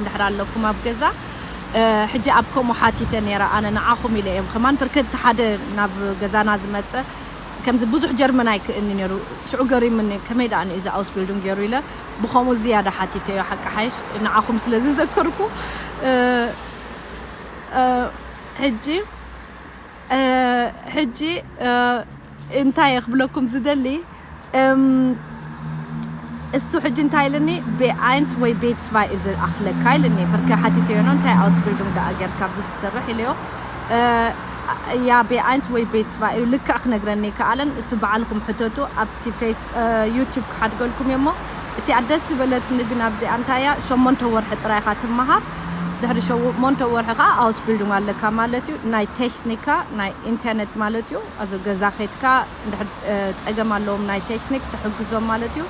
እንድሕር ኣለኩም ኣብ ገዛ። ሕጂ ኣብ ከምኡ ሓቲተ ነይረ ኣነ ንዓኹም ኢለ እዮም ከማን ብርከት ሓደ ናብ ገዛና ዝመፀ ከምዚ ብዙሕ ጀርመን ኣይክእልኒ ነይሩ። ሽዑ ገሪምኒ ከመይ ደኣ ንእዚ ኣውስቢልዱን ገይሩ ኢለ ብኸምኡ ዝያዳ ሓቲተዮ ሓቂ ሓይሽ ንዓኹም ስለ ዝዘከርኩ። ሕጂ ሕጂ እንታይ ክብለኩም ዝደሊ እሱ ሕጂ እንታይ ኢለኒ ቤ-፣ ኣይንስ ወይ ቤት ስቫይ እዩ ዝኣኽለካ ኢለኒ። በርከ ሓቲተዮ ነው እንታይ ኣውስቢልዱን ደኣ ጌርካ ኣብዚ ትሰርሕ ኢለዮ። ያ ቤ-፣ ኣይንስ ወይ ቤት ስቫይ እዩ ልክዕ ክነግረኒ ከኣለን እሱ በዓልኩም ሕተቱ ኣብቲ ፌስ-፣ ዩቲዩብ ክሓድገልኩም እየ እሞ እቲኣ ደስ ዝበለትኒ ግን ኣብዚኣ እንታይ እያ ሸሞንተ ወርሒ ጥራይ ኢኻ ትመሃር። ድሕሪ ሸሞንተ ወርሒ ከዓ ኣውስቢልዱን ኣለካ ማለት እዩ። ናይ ቴክኒካ ናይ ኢንተርኔት ማለት እዩ። ኣዞ ገዛ ኸይድካ እንድሕር ፀገም ኣለዎም ናይ ቴክኒክ ትሕግዞም ማለት እዩ።